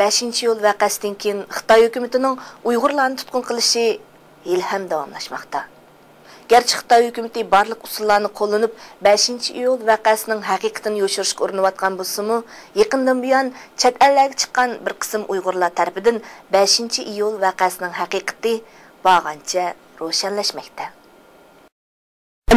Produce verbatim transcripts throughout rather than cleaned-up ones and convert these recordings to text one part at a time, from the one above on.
بەشىنچى ئىيۇل ۋەقەسىدىن كېيىن خىتاي ھۆكۈمىتىنىڭ ئۇيغۇرلارنى تۇتقۇن قىلىشى ھېلىھەم داۋاملاشماقتا. گەرچە خىتاي ھۆكۈمىتى بارلىق ئۇسۇللارنى قوللىنىپ، بەشىنچى ئىيۇل ۋەقەسىنىڭ ھەقىقىتىنى يوشۇرۇشقا ئۇرۇنۇۋاتقان بولسىمۇ، يېقىندىن بۇيان چەت ئەللەرگە چىققان بىر قىسىم ئۇيغۇرلار تەرىپىدىن بەشىنچى ئىيۇل ۋەقەسىنىڭ ھەقىقىتى بارغانچە روشەنلەشمەكتە.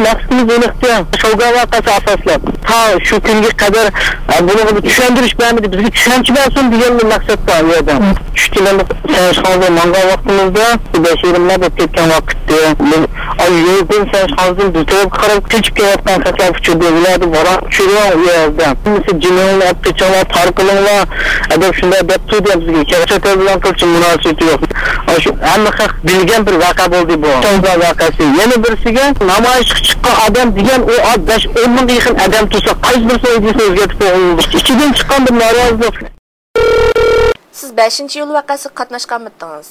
مەقسىتىمىز ئېنىقكەن، شوگا ۋەقەسى ئاساسلىق. تا شۇ كۈنگە قەدەر، ئە، بۇنىڭغا بىر چۈشەندۈرۈش بەرمىدى، بىزگە چۈشەنچە بەرسۇن دېگەنلا مەقسەت بار ئۇ يەردە. چۈشتىن سەنشخاۋزېن ماڭغان ۋاقتىمىزدا بەش يېرىم مىنۇت ئۆتۈپ كەتكەن ۋاقىتتى. بىز، ئاي، يولدىن سەنشخاۋزېن بىز تەرەپكە قاراپ قېچىپ كېلىۋاتقان خەقلەر ئۇچرىدى. ئۇلاردا ۋاراق چۈشۈرۈڭ ئۇ يەردە. ھەممىسى جېنىڭلارنى ئېلىپ قېچىڭلار، تارقىلىڭلار، ئە، دەپ شۇنداق دەپتۇ دېگەن بىزگە. چەت ئەل بىلەن قىلچە مۇناسىۋىتى يوق. ئاشۇ ھەممە خەق بىلگەن بىر ۋەقە بولدى بۇ. شوگا ۋەقەسى. يەنە بىرسىگە نامايىشقا چىققان ئادەم دېگەن ئۇ ئا-، بەش، ئون مىڭغا يېقىن ئادەم تۇرسا، قايسى بىرسىنىڭ ئىدىيىسىنى ئۆزگەرتىپ قويغىلى بولىدۇ؟ ئىچىدىن چىققان بىر نارازىلىق. سىز بەشىنچى ئىيۇل ۋەقەسىگە قاتناشقانمىدىڭىز؟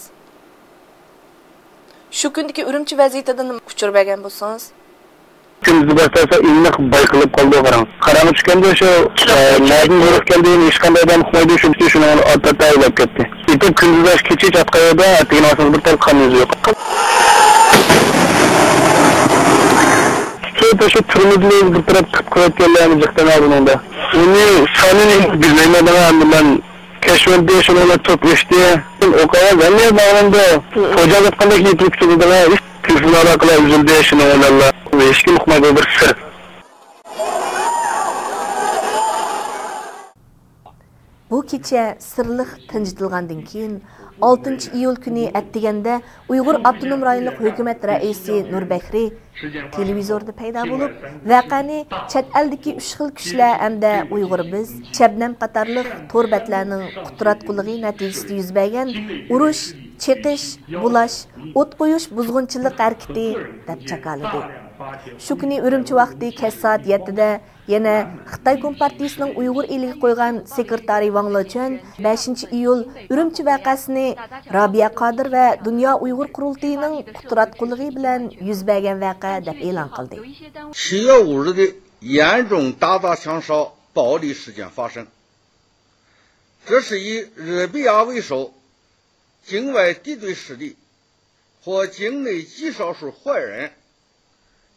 شۇ كۈندىكى ئۈرۈمچى ۋەزىيىتىدىن ئۇچۇر بەرگەن بولسىڭىز. كۈندۈزى باشلانسا ئېنىق بايقىلىپ قالىدۇ، قاراڭ. قاراڭغۇ چۈشكەندە شۇ، ئە، نەدىن بۇيرۇق كەلدى، ھېچقانداق ئادەم ئۇقمايدۇ، شۇ، شۇنىڭ ئات-، ئات-، ئات ئايلاپ كەتتى. يېتىپ كۈندۈزى ئاشۇ كېچە چاتقان يەردە ئەتىگەن ئاسانسا بىر تال قان ئىزى يوق. شۇ، شۇ تۈرمىدىن بىر تەرەپ قىپ قىلىۋەتكەنلەرنى جىق دەڭا بۇنىڭدا. ئۇنى سانىنى بىلمەيمەن دەڭا، ئەمدى مەن كەچۈرۈمدە شۇنىڭ بىلەن توك ئۆچتى. ئوقۇغان ھەممە يەر باغلىندى. خوجا ئېيتقاندەك يېتىلىپ تۇرىدىغان تېلېفون ئالاقىلار ئۈزۈلدى، شۇنىڭ بىلەنلا ھېچكىم ئۇقمايدۇ، بىر سىر. بۇ كېچە سىرلىق تىنجىتىلغاندىن كېيىن، ئالتىنچى ئىيۇل كۈنى ئەتىگەندە ئۇيغۇر ئاپتونوم رايونلۇق ھۆكۈمەت رەئىسى نۇر بەكرى تېلېۋىزوردا پەيدا بولۇپ، ۋەقەنى چەت ئەلدىكى ئۈچ خىل كۈچلەر ھەمدە ئۇيغۇر بىز، شەبنەم قاتارلىق تور بەتلەرنىڭ قۇتراتقۇلۇقى نەتىجىسىدە يۈز بەرگەن ئۇرۇش، چېقىش، بۇلاش، ئوت قويۇش بۇزغۇنچىلىق ھەرىكىتى، دەپ جاكارلىدى. شۇ كۈنى ئۈرۈمچى ۋاقتى كەچ سائەت يەتتىدە يەنە خىتاي كومپارتىيىسىنىڭ ئۇيغۇر ئېلىگە قويغان سېكرېتارى ۋاڭ لېچۈەن بەشىنچى ئىيۇل ئۈرۈمچى ۋەقەسىنى رابىيە قادىر ۋە دۇنيا ئۇيغۇر قۇرۇلتىيىنىڭ قۇتراتقۇلۇقى بىلەن يۈز بەرگەن ۋەقە دەپ ئېلان قىلدى. 七月五日的严重打砸抢烧暴力事件发生，这是以热比亚为首境外敌对势力或境内极少数坏人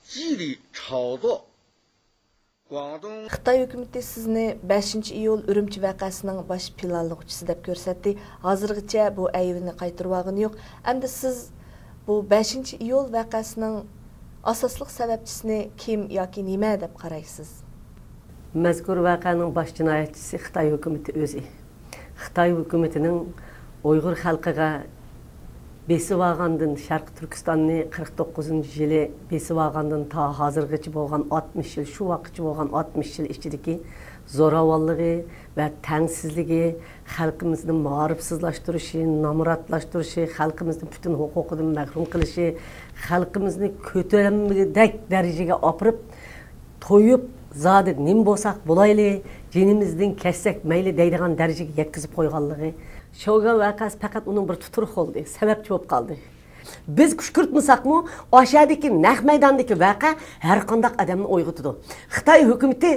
极力炒作 خىتاي ھۆكۈمىتى سىزنى بەشىنچى ئىيۇل ئۈرۈمچى ۋەقەسىنىڭ باش پىلانلىغۇچىسى دەپ كۆرسەتتى. ھازىرغىچە بۇ ئەيىبىنى قايتۇرۇۋالغىنى يوق. ئەمدى سىز بۇ بەشىنچى ئىيۇل ۋەقەسىنىڭ ئاساسلىق سەۋەبچىسىنى كىم ياكى نېمە دەپ قارايسىز؟ مەزكۇر ۋەقەنىڭ باش جىنايەتچىسى خىتاي ھۆكۈمىتى ئۆزى. خىتاي ھۆكۈمىتىنىڭ ئۇيغۇر خەلقىگە بېسىۋالغاندىن، شەرقىي تۈركىستاننى قىرىق توققۇزىنچى يىلى بېسىۋالغاندىن تا ھازىرغىچە بولغان ئاتمىش يىل، شۇ ۋاقىتقىچە بولغان ئاتمىش يىل ئىچىدىكى زوراۋانلىقى ۋە تەڭسىزلىكى، خەلقىمىزنى مائارىپسىزلاشتۇرۇشى، نامراتلاشتۇرۇشى، خەلقىمىزنى پۈتۈن ھوقۇقىدىن مەھرۇم قىلىشى، خەلقىمىزنى كۆتۈرەلمىگۈدەك دەرىجىگە ئاپىرىپ، تويۇپ، زادى نېمە بولساق بولايلى، جېنىمىزدىن كەچسەك مەيلى دەيدىغان دەرىجىگە يەتكۈزۈپ قويغانلىقى. شوگا ۋەقەسى پەقەت ئۇنىڭ بىر تۇتۇر خولدى، سەۋەبچى بولۇپ قالدى. بىز كۈشكۈرتمىساقمۇ، ئاشەدىكى نەق مەيداندىكى ۋەقە ھەرقانداق ئادەمنى ئويغىتىدۇ. خىتاي ھۆكۈمىتى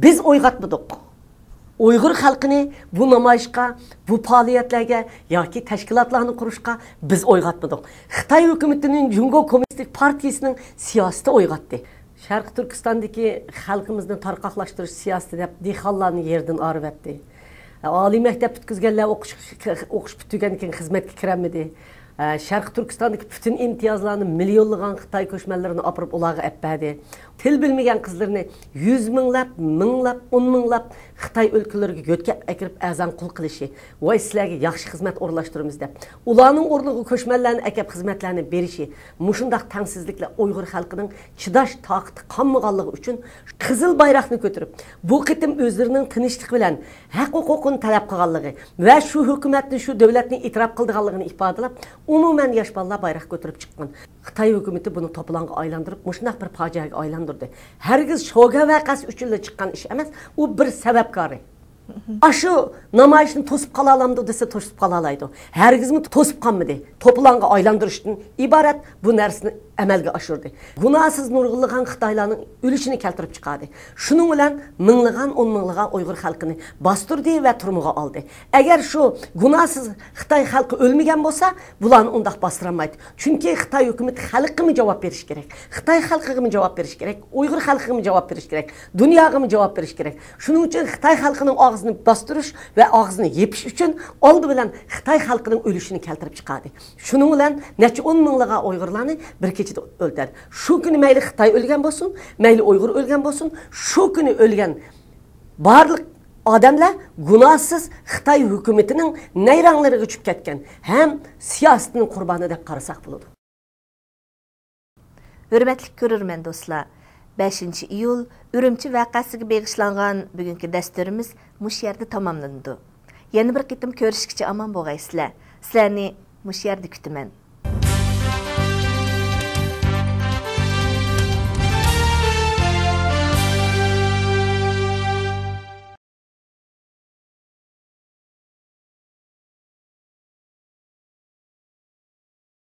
بىز ئويغاتمىدۇق. ئۇيغۇر خەلقىنى بۇ نامايىشقا، بۇ پائالىيەتلەرگە ياكى تەشكىلاتلارنى قۇرۇشقا بىز ئويغاتمىدۇق. خىتاي ھۆكۈمىتىنىڭ جۇڭگو كوممۇنىستىك پارتىيىسىنىڭ سىياسىتى ئويغاتتى. شەرقىي تۈركىستاندىكى خەلقىمىزنى تارقاقلاشتۇرۇش سىياسىتى دەپ دېھقانلارنى يېرىدىن ئايرىۋەتتى. ئالىي مەكتەپ پۈتكۈزگەنلەر ئوقۇش، ئوقۇش پۈتتۈرگەندىن كېيىن خىزمەتكە كىرەلمىدى. شەرقىي تۈركىستاندىكى پۈتۈن ئىمتىيازلارنى مىليونلىغان خىتاي كۆچمەنلىرىنى ئاپىرىپ ئۇلارغا ئەپ بەردى. تىل بىلمىگەن قىزلىرىنى يۈز مىڭلاپ، مىڭلاپ، ئون مىڭلاپ خىتاي ئۆلكىلىرىگە يۆتكەپ ئەكىرىپ ئەرزان قۇل قىلىشى، ۋاي سىلەرگە ياخشى خىزمەت ئورۇنلاشتۇرىمىز دەپ، ئۇلارنىڭ ئورنىغا كۆچمەنلەرنى ئەكەپ خىزمەتلەرنى بېرىشى، مۇشۇنداق تەڭسىزلىكلەر ئۇيغۇر خەلقىنىڭ چىداش تاقىتى قالمىغانلىقى ئۈچۈن قىزىل بايراقنى كۆتۈرۈپ، بۇ قېتىم ئۆزلىرىنىڭ تىنچلىق بىلەن ھەق ھوقۇقىنى تەلەپ قىلغانلىقى ۋە شۇ ھۆكۈمەتنى، شۇ دۆلەتنى ئېتىراپ قىلىدىغانلىقىنى ئىپادىلەپ، ئومۇمەن ياش بالىلار بايراق كۆتۈرۈپ چىققان. خىتاي ھۆكۈمىتى بۇنى توپىلاڭغا ئايلاندۇرۇپ، مۇشۇنداق بىر پاجىئەگە ئايلاندۇردى. ھەرگىز شوگا ۋەقەسى ئۈچۈنلا چىققان ئىش ئەمەس، ئۇ بىر سەۋەبكارى. ئاشۇ نامايىشنى توسۇپ قالالامدۇ دېسە، توسۇپ قالالايدۇ. ھەرگىزمۇ توسۇپ قالمىدى. توپىلاڭغا ئايلاندۇرۇشتىن ئىبارەت بۇ نەرسىنى ئەمەلگە ئاشۇردى. گۇناھسىز نۇرغۇنلىغان خىتايلارنىڭ ئۆلۈشىنى كەلتۈرۈپ چىقاردى. شۇنىڭ بىلەن مىڭلىغان، ئون مىڭلىغان ئۇيغۇر خەلقىنى باستۇردى ۋە تۈرمىگە ئالدى. ئەگەر شۇ گۇناھسىز خىتاي خەلقى ئۆلمىگەن بولسا، بۇلارنى ئۇنداق باستۇرالمايتتى. چۈنكى خىتاي ھۆكۈمىتى خەلققىمۇ جاۋاب بېرىشى كېرەك، خىتاي خەلقىگىمۇ جاۋاب بېرىشى كېرەك، ئۇيغۇر خەلقىگىمۇ جاۋاب بېرىشى كېرەك، دۇنياغىمۇ جاۋاب بېرىشى كېرەك. شۇنىڭ ئۈچۈن خىتاي خەلقىنىڭ ئاغزىنى باستۇرۇش ۋە ئاغزىنى يېپىش ئۈچۈن ئالدى بىلەن خىتاي خەلقىنىڭ ئۆلۈشىنى كەلتۈرۈپ چىقاردى. شۇنىڭ بىلەن نەچچە ئون مىڭلىغان ئۇيغۇرلارنى بىر كېچىدە ئۆلتۈردى. شۇ كۈنى مەيلى خىتاي ئۆلگەن بولسۇن، مەيلى ئۇيغۇر ئۆلگەن بولسۇن، شۇ كۈنى ئۆلگەن بارلىق ئادەملەر گۇناھسىز خىتاي ھۆكۈمىتىنىڭ نەيرەڭلىرىگە چۈشۈپ كەتكەن ھەم سىياسىتىنىڭ قۇربانى دەپ قارىساق بولىدۇ. ھۆرمەتلىك كۆرۈرمەن دوستلار، بەشىنچى ئىيۇل ئۈرۈمچى ۋەقەسىگە بېغىشلانغان بۈگۈنكى دەستۇرىمىز مۇشۇ يەردە تاماملىنىدۇ. يەنە بىر قېتىم كۆرۈشكىچە ئامان بولغايسىلەر. سىلەرنى مۇشۇ يەردە كۈتىمەن.